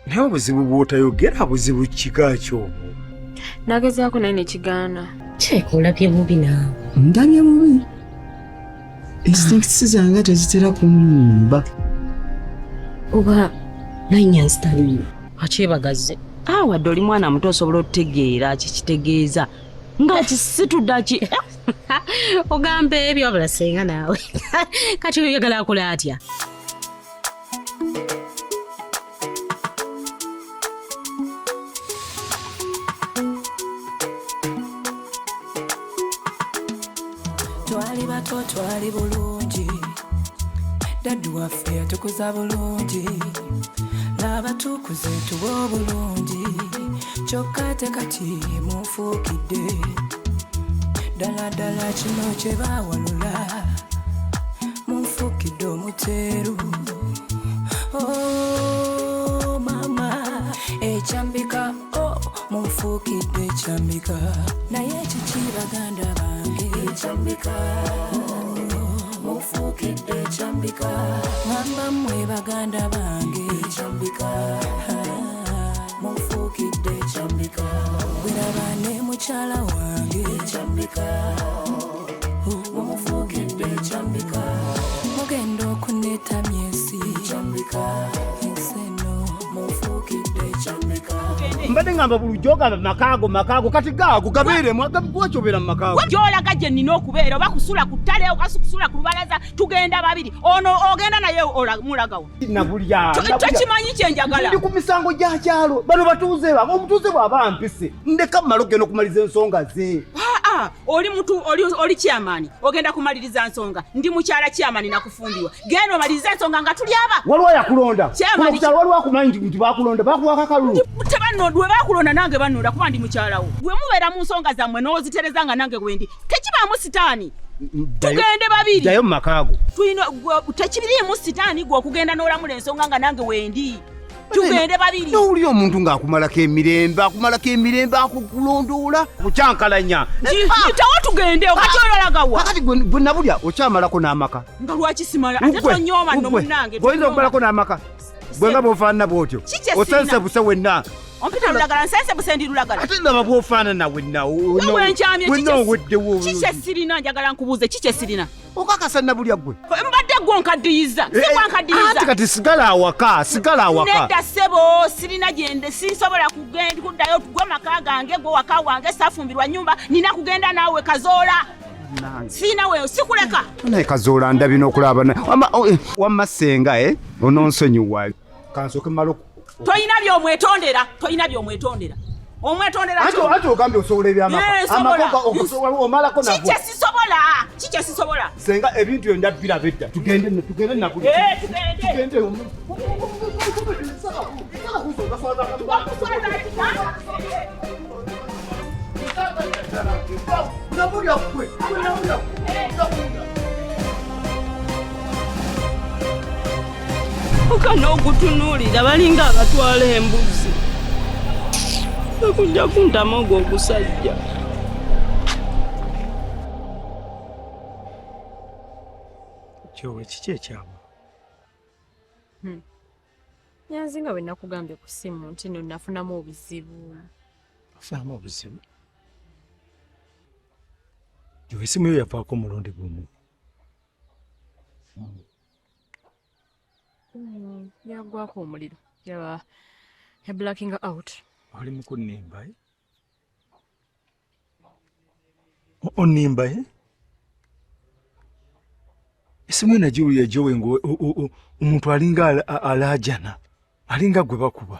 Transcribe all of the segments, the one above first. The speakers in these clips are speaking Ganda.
Naye obuzibu bw'otayogera buzibu kika kyobwo. Nagezaako naye nekigaana. Kyeka olabye bubi naawe. Ndabye bubi. Instincts zange tezitera kunnimba. Oba naye Nyanzi taliiyo. Akyebagazze. Ah, wadde oli mwana muto osobola otutegeera kikitegeeza nga kisitudde ki ogamba ebyo wabula senga naawe kati oyagala akola atya? Twali bato twali bulungi, daddi waffe yatukuza bulungi, laba tukuze tuba obulungi, kyokka ate kati munfuukidde ddala ddala kino kye baawalula, munfuukidde omuteeru. Oh mama ekyambika, oh munfuukidde ekyambika, naye kiki baganda bange ekyambika, munfuukidde ekyambika, ngamba mmwe baganda bange ekyambika, munfuukidde ekyambika, bweraba ne mukyala wange ekyambika, mumufuukidde ekyambika, mugenda okuneetamya ensi ekyambika, ensi eno munfuukidde ekyambika. Mbadde ngamba bulijjo ogamba makaago makaago, kati gaago gabeeremu lwaki obeera mu makaago? Gy'olaga gye nnina okubeera, oba kusula ku ttale oba kusula ku lubalaza, tugenda babiri. Ono ogenda naye mulagawo. Nabulya. Tokimanyi kye njagala. Ndi ku misango gya kyalo, bano batuuze bange, omutuuze bw'aba ampise ndeka mmale okugenda okumaliriza ensonga ze. Aa, oli mutu, oli kyamaani, ogenda kumaliriza nsonga. Ndi mukyala kyamaani nakufumbirwa. Genda omalirize ensonga nga tuli aba. Waliwo yakulonda. Kuno ku kyalo waliwo akumanyi nti bakulonda, bakuwako akalulu. Tebannonda, bakulonda nange bannonda kuba ndi mukyala wo. Bwe mubeera mu nsonga zammwe n'ozitereza nga nange wendi, tekibaamu sitaani. Tugende babiri. Ddayo mu makaago. Tulina tekiriimu sitaani gwe okugenda n'olamula ensonga nga nange wendi. Tugende babiri. N'owulira omuntu ng'akumalako emirembe, akumalako emirembe, akukulondoola, kukyankalanya. Yitawo tugende, okati ololagawa. Kakati gwe nabulya okyamalako n'amaka. Nga lwaki simala? Ate tonyooma nno munnange. Gwe oyinza okumalako n'amaka. Gwe nga bw'ofaanana bw'otyo. Osensebuse wenna. Ompita lulagala, nsensebuse ndi lulagala. Ate laba bw'ofaanana wenna. Wewe nkyamye, wenna oweddewo. Kiki sirina, njagala nkubuuze, kiki sirina? Okakasa nabulya gwe. Mbadde gwe onkaddiyiza. Si gwe ankaddiyiza. Ate kati sigala awaka, sigala awaka. Nedda ssebo, sirina gyende, sinsobola kugenda kuddayo gwe maka gange, gwe waka wange, saafumbirwa nnyumba, nina kugenda naawe Kazoola. Sirina weyo, sikuleka. Naye Kazoola ndabye n'okulaba wamma ssenga, ononsonyiwa. Kansooke mmale. Toyina by'omwetondera, toyina by'omwetondera. Omwetondera ati ogambye osobola ebyamaka. Amaka omalako nabwo. Kiki sisobola? Kiki sisobola? Senga ebintu byonna biraba edda. Tugende tugende nabulya. Tugende. Tugende. Nabulya kwe. Nabulya. Okana okutunuulira balinga abatwala embuzi. Okujja kuntama ogwo ogusajja. Kyowe kiki ekyama? Nyanzi nga bwe nakugambye ku ssimu nti nno nafunamu obuzibu. Ofunamu obuzibu? Kyowe essimu yo yavaako omulundi gumu. Yagwako omuliro, ya blacking out. Oli mu kunnimba, Onnimba, Essimu eno nagiwulira Jowe nga omuntu alinga alaajana, alinga gwe bakuba.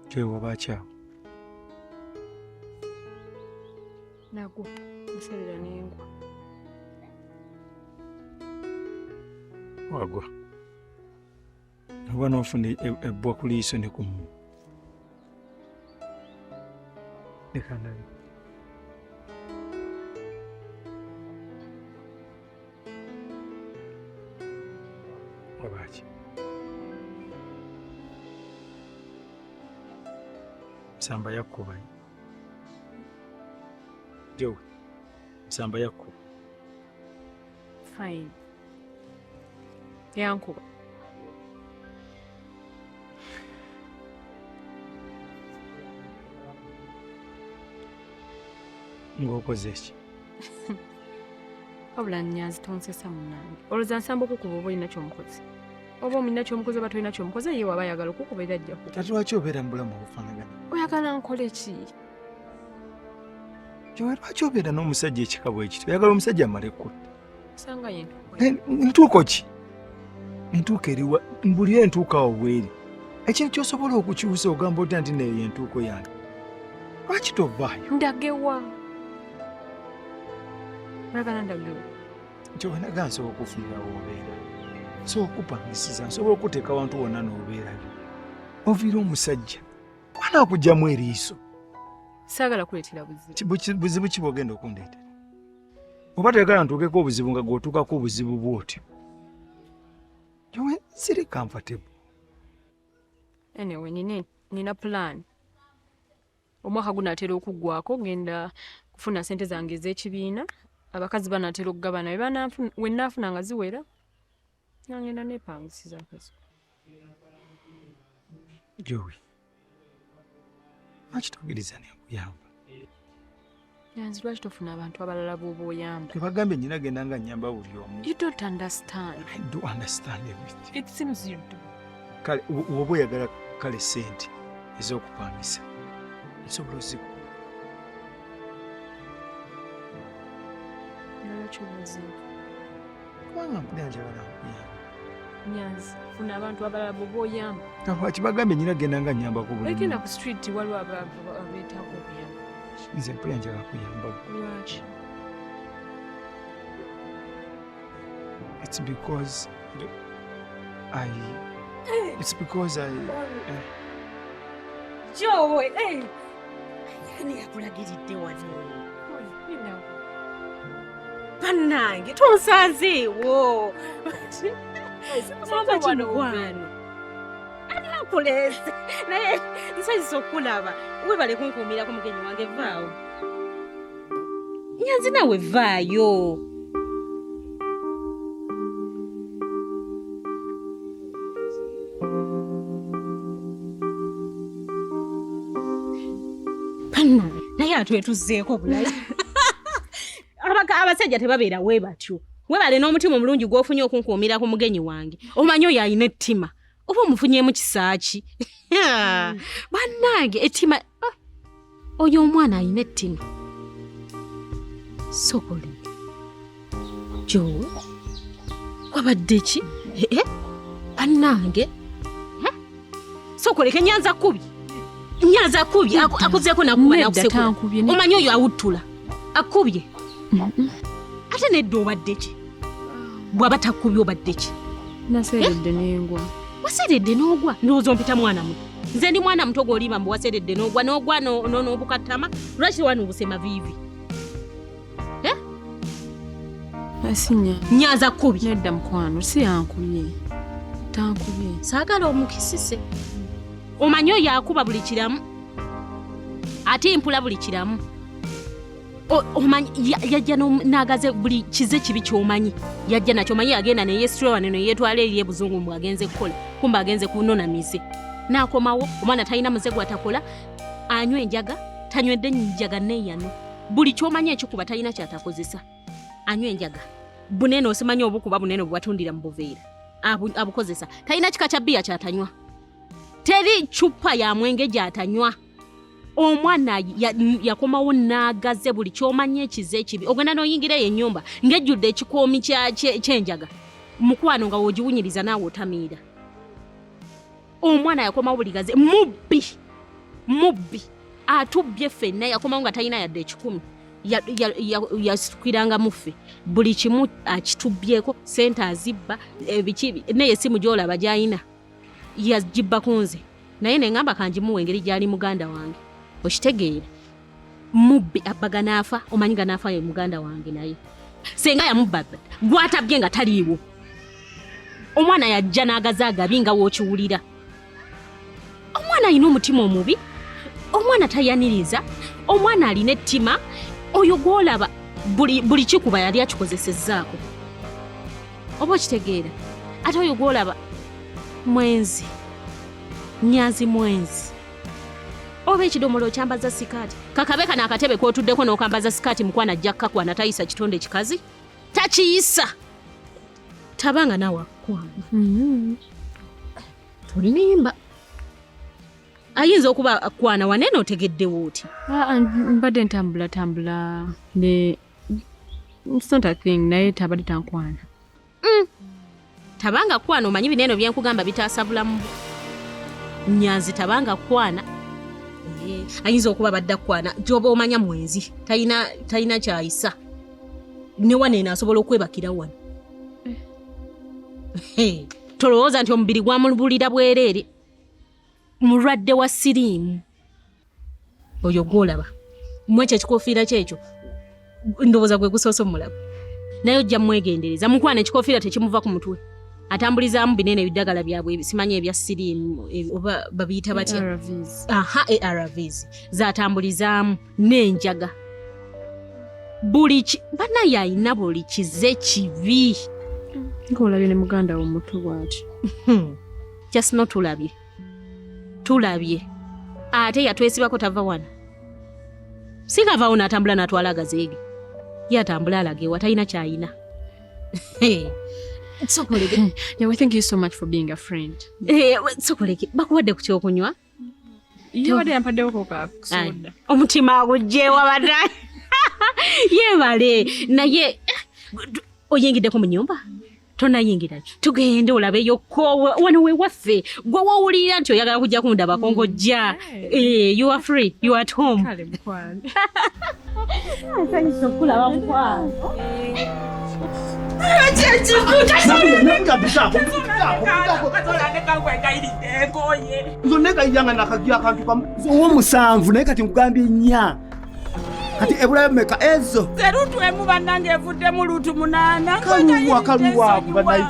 Jowe waba akyawo? Nagwo nsalira n'engwa. Wagwa. Oba n'ofuna ebbwa ku liiso ne ku mumwa. Leka ndabe. Waba ki? Nsamba yakkuba. Jowe, nsamba yakkuba. Fine. Yankuba. Ng'okoze ki? Wabula Nyanzi tonsesa munnange. Olowooza nsamba okukuba oba olina ky'omukoze? Oba olina ky'omukoze oba tolina ky'omukoze ye waba ayagala okukuba era ajja kukuba. Kati lwaki obeera mu bulamu obufaanagana? Oyagala nkole ki? Jowe lwaki obeera n'omusajja ekika bwe kityo? Oyagala omusajja amale kutta. Osanga ye ntuuko. Ntuuko ki? Entuuko eriwa? Mbulira entuuko awo bw'eri. Ekintu ky'osobola okukyusa ogamba otya nti neeyo entuuko yange? Lwaki tovaayo? Ndagewa. Oyagala ndagewa? Jowe naga nsobola okufunira w'obeera. Nsobola okupangisiza, nsobola okuteeka awantu wonna n'obeerayo. Oviira omusajja. Mwana akuggyamu eriiso. Saagala kuleetera buzibu. Buzibu ki bw'ogenda okundeetera? Oba toyagala ntuukeko obuzibu nga gw'otuukako obuzibu bw'otyo. Jowe siri comfortable. Anyway, nina plan. Omwaka gunaatera okuggwako ngenda kufuna ssente zange ez'ekibiina. Abakazi banaatera okugabana. We nnaafuna nga ziwera, ngenda neepangisiza akazi. Jowe, lwaki tokkiriza ne nkuyamba? Nyanzi lwaki tofuna abantu abalala b'oba oyamba? Tebagambye nnyina genda nga nnyamba buli omu. You don't understand. I do understand everything. It seems you do. Kale oba oyagala kale ssente ez'okupangisa nsobola ozikuwa. Lwaki obuzimba? Kubanga mpulira njagala nkuyamba. Nyanzi, funa abantu abalala b'oba oyamba. Lwaki bagambye nnyina genda nga nnyambako buli Ogenda omu? ku street waliwo abeetaaga okuyamba. Nze mpulira njagala kuyamba. Lwaki? It's because I It's because I Jowe, ani yakulagiridde wano? Bannange tonsanzeewo. Mama kimukwano. Ani akuleese? Naye nsanyusa okulaba. Webale kunkuumirako mugenyi wange vaawo. Nyanzi naawe vaayo. Bannange naye atwetuzzeeko bulala. Abasajja tebabeera we batyo. Webale n'omutima omulungi gw'ofunye okunkuumira ku mugenyi wange. Omanyi oyo alina ettima. Oba omufunyeemu kisa ki? Bannange ettima oyo omwana alina ettima. Sokole. Jowe. Wabadde ki? Bannange. Sokoleke Nyanza kubye. Nyanza kubye akuzeeko nakuba nakusekula. Omanyi oyo awuttula. Akubye. Ate nedda obadde ki? Bw'aba takubye obadde ki? Naseeredde n'engwa. Waseeredde n'ogwa? Ndowooza ompita mwana muto. Nze ndi mwana muto gw'olimba mbu waseeredde n'ogwa n'ogwa n'obukattama. Lwaki tewanuubuse maviivi? Asinya. Nyanza kubye. Nedda mukwano si yankubye. Tankubye. Saagala omukisise. Omanyi oyo akuba buli kiramu. Ate mpula buli kiramu. Omanyi yajja n'agaze buli kize kibi ky'omanyi. Yajja nakyo omanyi yagenda ne yeesitula wano ne yeetwala eri ebuzungu mbu agenze kukola. Kumbe agenze kunona mize. N'akomawo omwana talina muze gw'atakola. Anywa enjaga, tanywedde njaga neeyano. Buli ky'omanyi ekikuba talina ky'atakozesa. Anywa enjaga. Bunene osimanyi obukuba bunene bwe batundira mu buveera. Abukozesa. Talina kika kya bbiya ky'atanywa. Teri ccupa ya mwenge gy'atanywa. Omwana yakomawo n'agaze buli ky'omanyi ekize ekibi. Ogenda n'oyingira eyo ennyumba ng'ejjudde ekikoomi ky'enjaga. Mukwano nga w'ogiwunyiriza naawe otamiira. Omwana yakomawo buli gaze mubbi. Mubbi. Atubbye ffenna yakomawo nga talina yadde 1,000. Yasitukiranga muffe. Buli kimu akitubbyeko, ssente azibba, ebiki naye essimu gy'olaba gy'alina yagibba ku nze. Naye ne ŋŋamba kangimuwe engeri gy'ali muganda wange. Okitegeera. Mubbi abba ganaafa, omanyi ganaafa ye muganda wange naye. Senga yamubba gw'atabbye nga taliiwo. Omwana yajja n'agaza agabi nga w'okiwulira. Omwana alina omutima omubi, omwana tayaniriza, omwana alina ettima, oyo gw'olaba buli kikuba yali akikozesezzaako. Oba okitegeera? Ate oyo gw'olaba mwenzi, Nyanzi mwenzi. Oba ekidomola okyambaza sikaati, kakabe kano akatebe k'otuddeko n'okambaza sikaati, mukwano ajja kukakwana, tayisa kitonde kikazi, takiyisa. Tabanga naawe akukwana. Tolimba. Ayinza okuba akwana wanene, otegeddewo oti? Mbadde ntambula tambula ne it's not a thing, naye tabadde tankwana. Tabanga kwana, omanyi binene byenkugamba bitaasa bulamu bwo. Nyanzi tabanga kwana. Ayinza okuba badda kwana gyoba omanya mwenzi, talina kyayisa. Ne wano eno asobola okwebakira wano. Tolowooza nti omubiri gwamubulira bwereere. Mulwadde wa siriimu oyo gwolaba mu ekyo ekikofiira kyekyo, ndowooza gwe gusoose omulaba, naye ojja mwegendereza mukwano. Ekikofiira tekimuva ku mutwe, atambulizaamu binene ebiddagala byabwe, simanyi ebya siriimu oba babiyita batya. ARVs. Aha, ARVs zatambulizaamu n'enjaga buli banaye ayina buli kize kibi. Ng'olabye ne muganda wo muto bw'ati. Just no, tulabye tulabye, ate yatwesibako tava wano. Singa avaawo n'atambula n'atwala agazeege, ye atambula alagewa, talina kyayina. Sokoleke. Yeah, well, thank you so much for being a friend. Sokoleke, bakuwadde ku kyokunywa? Yabadde yampaddewo ka soda. Omutima agugjewa badaye. Yeebale, naye oyingiddeko mu nyumba? Tonayingira, tugende olabeyoko wano wewaffe. Gwe wowulira nti oyagala kujja kundabako ng'ojja. You are free, you are at home. Kale mukwano. Nsanyusa okulaba mukwano. Nabula bisaako. Zonna gayanga nakagira akantu kamu owomusanvu, naye kati nkugambye nnya, kati ebulayo meka ezo? Zerutu emu bannange evuddemu lutu 8. Kaluwa kaluwa banaye,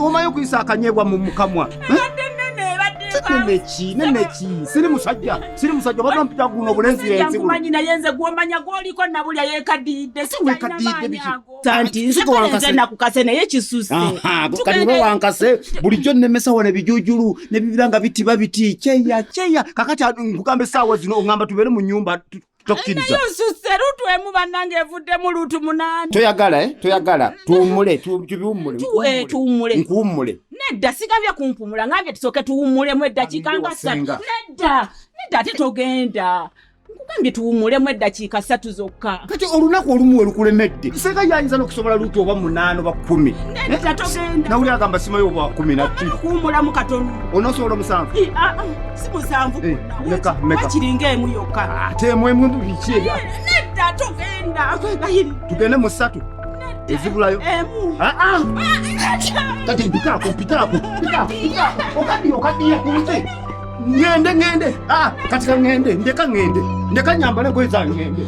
omanyi okuyisa akanyebwa mu mukamwa. Ebadde nene, ebadde Neneki neneki, siri musajja, siri musajja, obadde ompita guno obulenzirenzi buno. Nkumanyi, naye nze gwomanya gwoliko nabulya yeekaddiidde. Wekaddiidde biki? Tanti nsigo wankase. Nakukase naye kisuse. Aha, kati oba wankase, bulijjo nnemesa wano ebijujulu ne bibira nga bitiba biti kyeya kyeya. Kakati nkugamba essaawa zino oŋŋamba tubeere mu nnyumba, tokkiriza. Naye osuse, lutu emu bannange evuddemu lutu 8. Toyagala, eh? Toyagala tuwummule, tubiwummule? Tuwummule. Nkuwummule. Nedda, sigambye kumpumula, ngambye tusooke tuwummulemu eddakiika nga 3. Wasenga. Nedda nedda, ate togenda, nkugambye tuwummulemu eddakiika 3 zokka. Kati olunaku olumu we lukulemedde, senga yayinza n'okusobola lutu oba 8 oba 10. Nedda, togenda. Nawuli agamba simayo oba 12. Kuwummulamu katono. Onoosobola 7? Ii, ah, ah, si 7. Meka, meka? Wakiringa emu yokka. Ate emu emu biki ebya? Nedda, togenda, kwegayiri. Tugende mu 3 ezibulayo. Emu. Ah, ah. Kati mpitaako mpitaako mpitaako mpitaako, okaddiye okaddiye nze ŋŋende ŋŋende. Ah, kati ka ŋŋende, ndeka ŋŋende, ndeka nyambale engoye zange ŋŋende.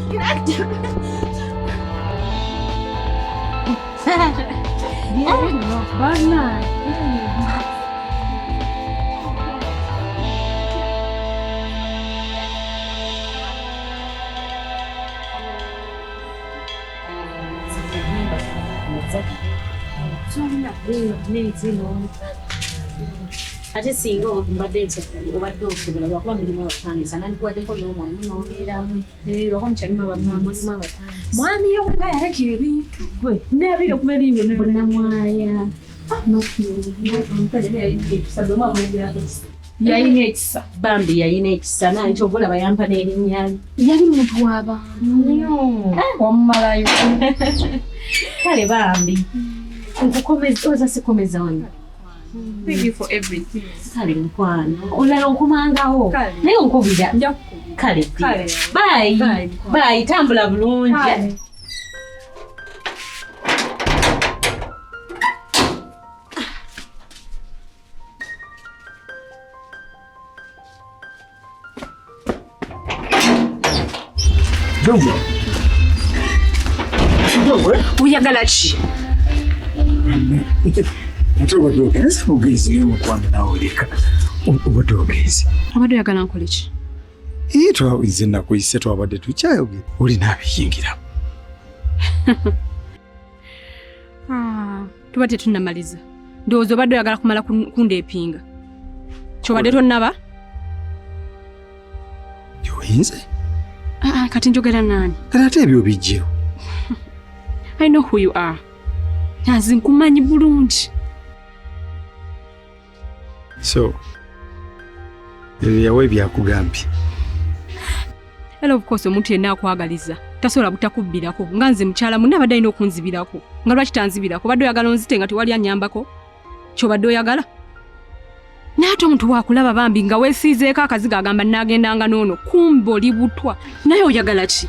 Ate singa mbadde nti obadde osobola, lwakuba mulimu abapangisa, nandikuwaddeko n'omwami n'obeeramu. Lwako mukyalimu abapangisa. Mulimu abapangisa. Mwami yowenga yaleka ebintu gwe nabire okuba ebintu Bunamwaya. Yalina ekisa. Bambi yalina ekisa, naye kyova olaba yampa n'erinnya lye. Yali muntu w'abantu, wamumalayo. Kale bambi nkukomeza, oza sikomeza wano. Thank you for everything. Kale mukwano, olala onkomangawo. Kale. Naye onkubira. Nja kukubira. Kale. Kale. Bye. Bye. Bye, tambula bulungi. Kale. Jowe. Jowe. Oyagala ki? Ate obadde ogenze ogenze, naye mukwano naawe oleka, obadde ogenze. Obadde oyagala nkole ki? Ye nze nakuyise, twabadde tukyayogera oli naabiyingiramu. Ah, Tuba tetunnamaliza. Ndowooza obadde oyagala kumala kundeepinga. Kyobadde tonnaba? Joyinze? Ah, ah, kati njogera naani? Kati ate ebyo bijjewo. I know who you are. Nyanzi nkumanyi bulungi. So, ebyo yawa ebyakugambye. Era of course omuntu yenna akwagaliza tasobola butakubbirako nga nze mukyala munne abadde alina okunzibirako nga lwaki tanzibirako obadde oyagala onzite nga tewali annyambako kyobadde oyagala naye ate omuntu wakulaba bambi nga weesiizeeko akazigo agamba naagendanga n'ono kumbe oli butwa naye oyagala ki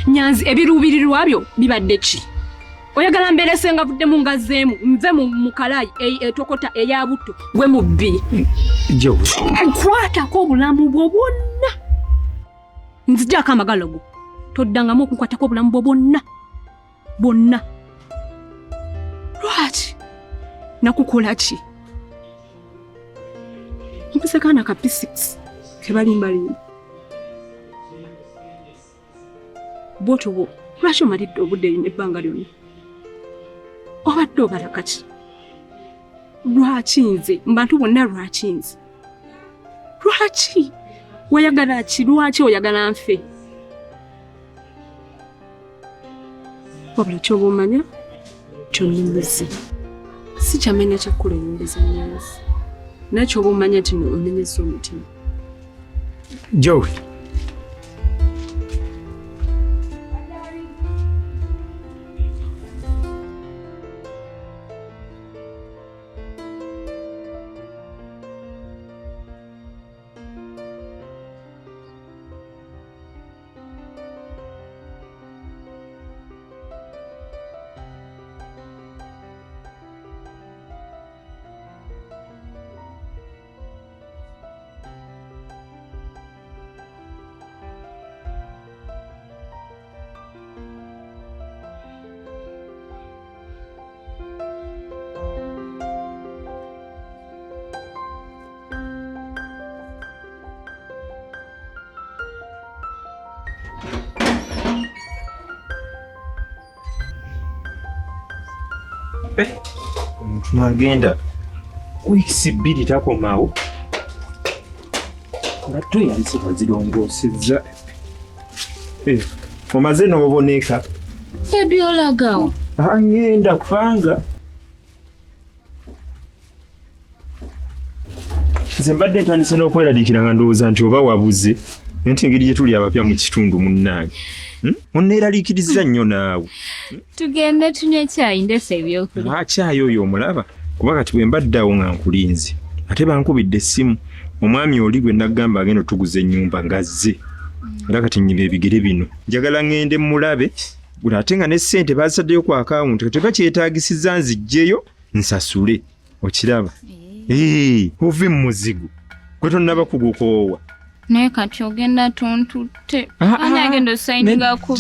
nyanzi ebiruubirirwa byo bibadde ki oyagala mbeerese nga vuddemu nga zeemu nve mu kalaayi etokota eya butto gwe mubbi nkwatako obulamu bwo bwonna nzigyako amagalo go toddangamu okunkwatako obulamu bwo bwonna bwonna lwaki nakukola ki mpise kaana ka p6 kebalimbalimba bwotyo bwo lwaki omalidde obudde ebbanga lyonna obadde obala kaki lwaki nze mu bantu bonna lwaki nze lwaki wayagala ki lwaki oyagala nfe wabula kyoba omanya kyonnyumizi si kyamanya kyakukola enyumbiza nyanzi naye kyoba omanya nti omenyeza omutima Joey. Omuntu nagenda wiikisi bbiri takomawo nga toyandise bazirongoosezza. Eh, omaze n'oboneka ebyolagawo ngenda kubanga nze mbadde ntandise n'okweraliikira nga ndowooza nti oba wabuze nti engeri gye tuli abapya mu kitundu munnange hmm? Onneeraliikiriza nnyo naawe. Tugende tunywe kyayi ndese ebyokulya. Ah, kyayi oyo omulaba kuba kati bwe mbadde awo nga nkulinze ate bankubidde essimu omwami oli gwe nagamba agenda otuguza ennyumba ng'azze era kati nyiba ebigere bino njagala ŋŋende mulabe ate nga ne ssente bazisaddeyo ku akawunti kati tebakyetaagisiza nzijjeyo nsasule okiraba eh. Ove mu muzigo gwe tonnaba kugukoowa naye kati ogenda tuntutte ah, ah, ani agenda osayininga ku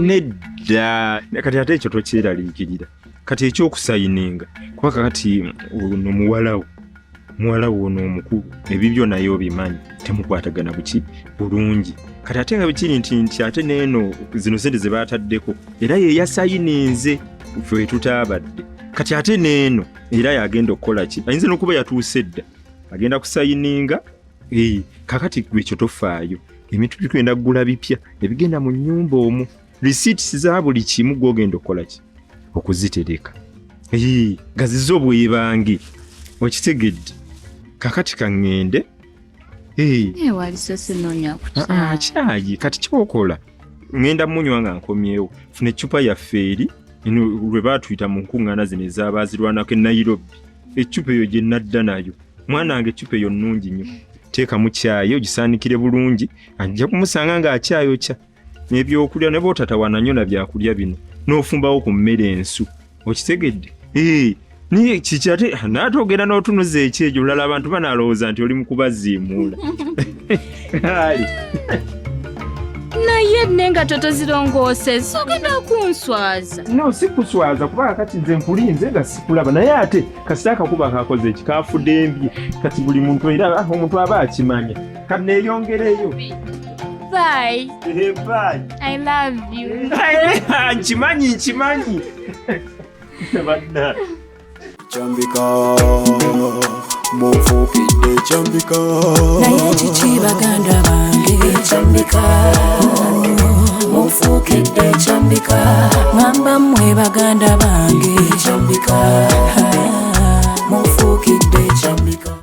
nedda kati ate ekyo tokyeraliikirira kati ekyokusayininga kuba kakati ono muwalawo muwalawo ono omukulu ebibyo naye obimanyi temukwatagana buki bulungi kati ate nga bikiri nti nti ate neeno zino sente ze baataddeko era ye yasayininze ffe tutaabadde kati ate neeno era yagenda okukola ki ayinza n'okuba yatuuse dda agenda kusayininga eh, kakati gwe ekyo tofaayo ebintu bigenda kugula bipya ebigenda mu nnyumba omwo receipts za buli kimu gwogenda okukola ki okuzitereka eh, nga zize obwebange okitegedde kakati kaŋŋende eh. ah, ah, kyayi kati kyokola ŋŋenda munywa nga nkomyewo funa eccupa yaffe eri lwe baatuyita mu nkuŋŋaana zino ez'abaazirwanako e Nairobi eccupa eyo gye nadda nayo mwana wange eccupa eyo nnungi nnyo teekamu kyayi ogisaanikire bulungi ajja kumusanga ng'akyayokya n'ebyokulya ne bw'otatawaana nnyo na byakulya bino n'ofumbawo ku mmere ensu okitegedde ee naye kiki ate naate ogenda n'otunuza ekyejo olulala abantu banalowooza nti oli mu kubaziimuula naye nenga totozirongoose ogenda kunswaza no si kuswaza kuba kati nze nkulinze nga sikulaba naye ate kasita akakuba kakoze eki kafudembye kati buli muntu era ah, omuntu aba akimanya kaneyongereyo Bye. Hey, bye. I love you. Nkimanyi nkimanyi. Kyambika munfuukidde kyambika. Naye kiki baganda bange? Kyambika munfuukidde kyambika. Ŋŋamba mmwe baganda bange. Kyambika munfuukidde.